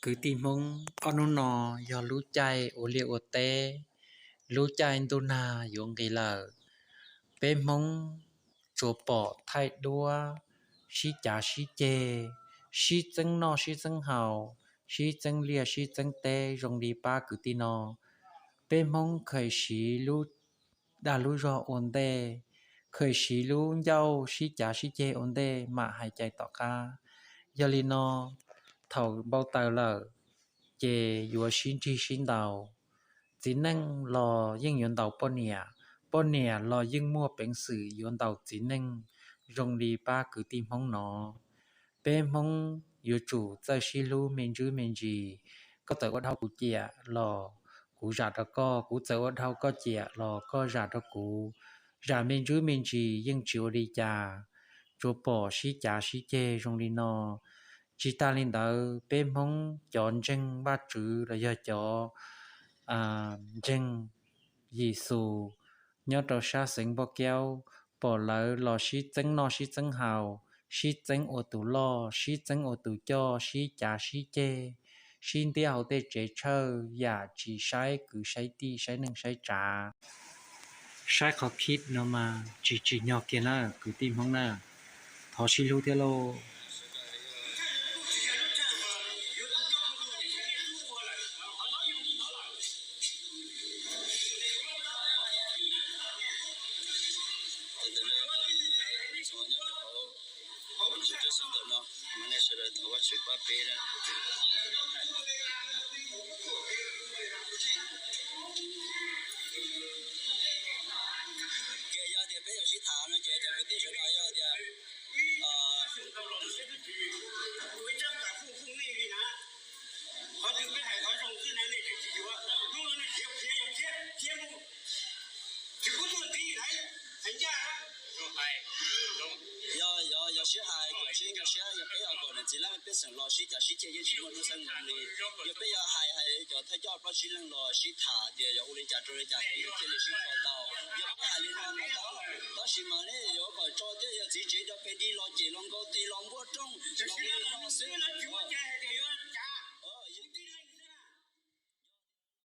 Kwv tij Hmoob, ob hnub no yog lub caij ua liaj ua teb, lub caij ntuj nag yuav nqis lawm. Peb Hmoob tsuas pom thaij duab, sib cav sib ceg, sib txeeb noj sib txeeb haus, sib txeeb liaj sib txeeb teb zoo li pab kwv tij no. Peb Hmoob khaws siv lub dag lub zog ua ntej, khaws siv lub ncauj sib cav sib ceg ua ntej mam hais cai tom qab. Yog li no, thaum npau taws lawm, ces yuav sib nrig sib ntaus. Txiv neej los yeej yuav ntaus poj niam, poj niam los yeej muaj peev xwm yuav ntaus txiv neej zoo li pab kwv tij Hmoob no. Peb Hmoob yuav tsum txawj sib hlub me ntsis me ntsis. Koj txawm ua dhau kuv ciam los kuv zam rau koj, kuv txawm ua dhau koj ciam los koj zam rau kuv. Zam me ntsis me ntsis yeej tsis ua li cas, tsuas pom sib cav sib ceg zoo li no. Tsis tas li ntawd, peb Hmoob cov ntseeg Vajtswv los yog cov ntseeg Yexus nyob rau sab xeev Npauj Kaub, pom lawv los sib txeeb noj sib txeeb haus, sib txeeb ua tus loj, sib txeeb ua tus coj, sib cav sib ceg, sib ntiab hauv tej tsev tshawj yam tsis saib kwv saib tij saib neej saib tsav. Saib qhov clip no mas tsis tsim nyog kiag na kwv tij Hmoob na. Thov sib hlub thiab lauj. Sawv daws thov Vajtswv pab peb na. Ces yog tias peb yuav sib tham no ces cov kwv tij sawv daws yog tias qhov twg peb hais qhov zoo xwb na, nej tsis yuav, hnub no nej tsis yuav khiav, yog khiav, khiav mus, tsis kub tuaj ntxiv lawm, hais ncaj. Yog, yog, yog sib hais kom sib nkag siab, yog peb yog kom niam txiv laj mej pej xeem los sib cav sib ceg yeej tsis muaj lub xeeb li. Yog peb yog hais, hais cov thawj coj plaub tsib leeg los sib tham tias yog ua li cas rau li cas thiaj li sib kho tau. Yog peb hais li no mas tau, tab sis mas nej yuav kom tso thiab yog txiv tsev cov pes dig los cem los nkaus tes los npuaj rooj los ua li no xwb.